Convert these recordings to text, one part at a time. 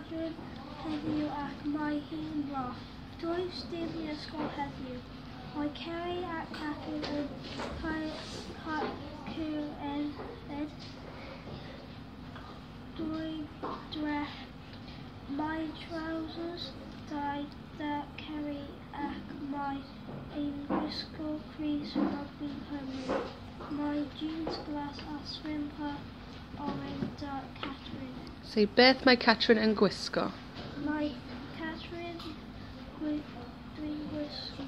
Sadwrn heddiw ac mae hi'n braf. Does dim ysgol heddiw. Mae Ceri a Catrin yn cerdded drwy dre. Mae trowsus du 'da Ceri ac mae hi'n gwisgo crys rygbi Cymru. Mae jîns glas a siwmper oren 'da Catrin. Say beth mae Catrin yn gwisgo? Mae Catrin dwi'n gwisgo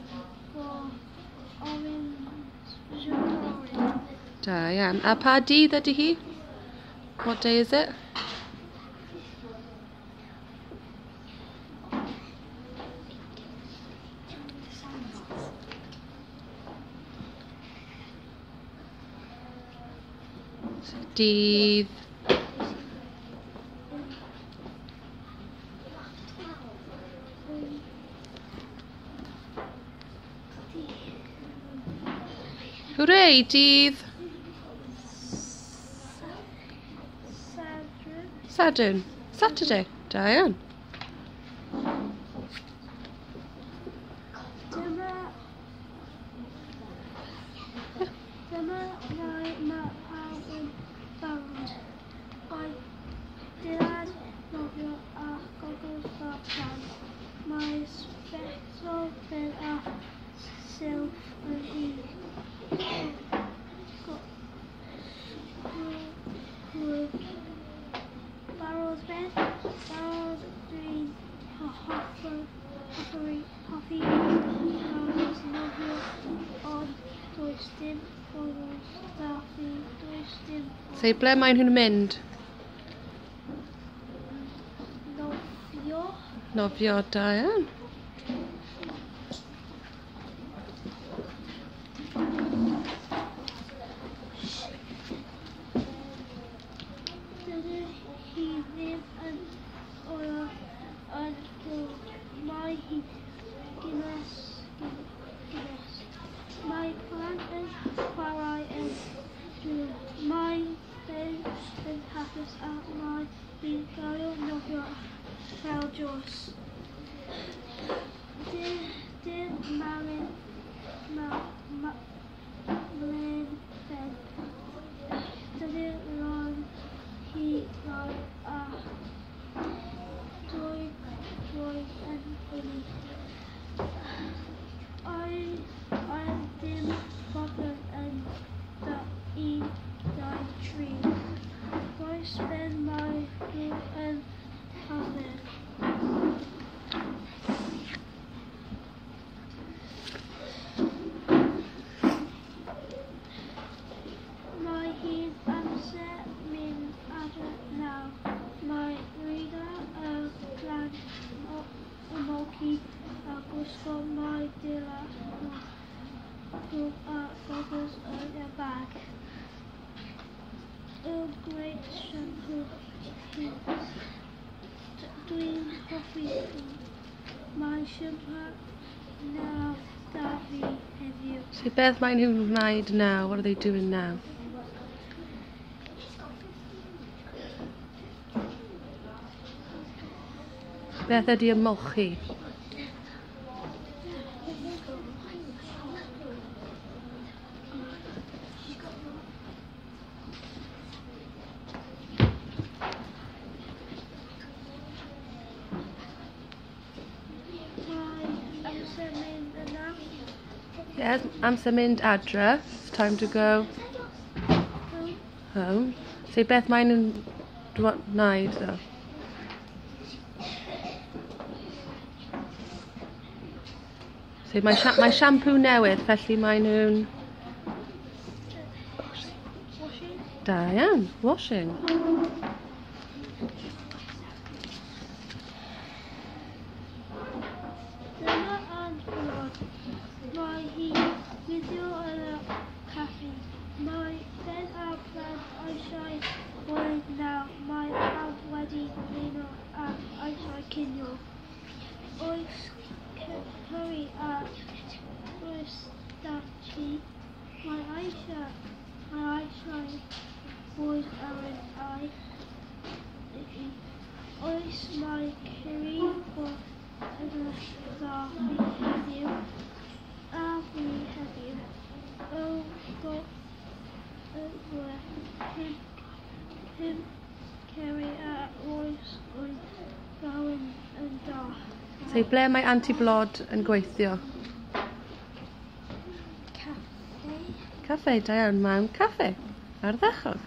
oren, siwmper oren. Da iawn. A pa dydd ydy hi? What day is it? Dydd. Hwrê, dydd. Sadwrn. Sadwrn. Saturday. Da iawn. Dyma rai mae pawb yn barod. Mae dillad nofio a gogls da plant. Mae sbectol ben a silff yn un. Barod beth? Barod, dwi'n hoffi trousers nofio, ond does dim goggles 'da fi, does dim. Say ble maen nhw'n mynd? Nofio. Nofio, da iawn. Dydy hi ddim yn oer yn dod. Mae hi'n gynnes. Mae plant yn chwarae yn dŵr. Mae Ben yn hapus ac mae hi'n cael nofio fel Joyce. Dim Malen Ben. Dydy Ron hi rai a dwy droed yn unig. Ail dim problem yn da 1, 2, 3. Does Ben mae nhw yn hamdden. Mae hi'n amser mynd adre nawr. Mae Rita y plant ymolchi a gwisgo mae dillad nhw a goggles yn y bag. Earl Grey shampoo Dwi'n hoffi Mae siwmper newydd 'da fi heddiw. Say beth maen nhw'n wneud now? What are they doing now? Beth ydy ymolchi? Mae amser mynd yna. Yes, amser mynd adre. It's time to go home. Say beth maen nhw'n wneud though? Say mae shampoo newydd, felly maen nhw'n... Washing. Da iawn, washing. Dyma Aunt Blod. Mae hi'n gweithio yn y caffi. Mae Ben a plant eisiau bwyd nawr. Mae pawb wedi blino ac eisiau cinio. Oes curry a oes 'da ti? Mae eisiau bwyd oren i. Oes Oes, mae Ceri bod yn dda fi heddiw. A fi heddiw. O, go, y ble. Hym, Ceri a oes yn gawn yn da. Say, ble mae Anti Blod yn gweithio? Caffe. Caffe, da iawn, mewn caffe. Ardderchog.